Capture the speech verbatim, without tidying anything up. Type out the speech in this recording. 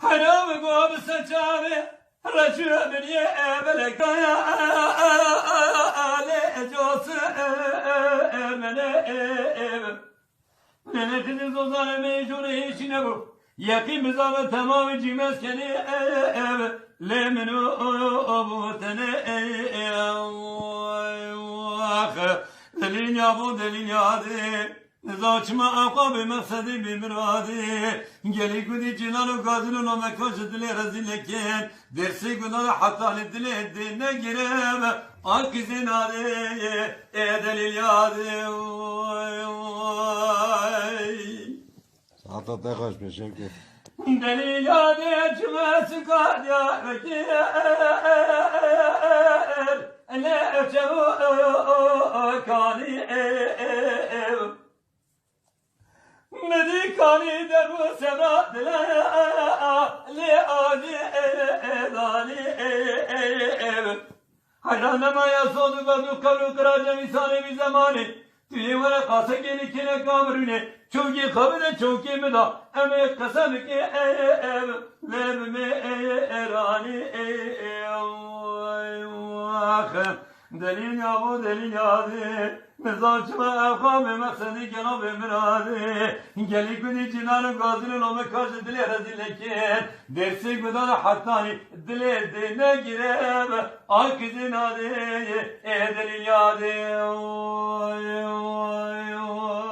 Hera min go bi ser çavê, reçû min yê evelek ya, lê cosi min ê. Lê ne xizî zozanê me jûrê hêşî nebû. Yeqîn bizave temamê cîmez kenê ev, lê min û, û, û bû tenê ev. Delîl ya bo, delîl ya dê. Niza çima aqabê meqsedê bê miradê. Gelî gudî cinan û gazilûn û meka ji dilê rezîlekên. Dersê gunan heta li dilê dê negirem. Alkizê nadê, ê delîl ya dê. Way, way. Saeta te xweş be, Şevket. Delîl ya dê çime sika Diyarbekir. Lê çevo kanî. Medî kanî derbû sevra dile, lê alî dalî. Heyran nema ya sod û bed û qewl û qirac em însanê vî zemanê. Tu yê were qasekê li kêleka mirûnê. Çokê xwe bide çokê min da. Em ê qese bike ev, lê bi me ê eranî ê. Delîl ya bo, delîl ya dê. Nizam çima ev xamê meqsedî gelo bê miradê. Gelî gudî cinan û gazilûn û meka ji dilê rezîlekên. Dersê gudan hetanî dilê dê negire. Alkizê nadê, ê delîl ya dê. Oy, oy, oy.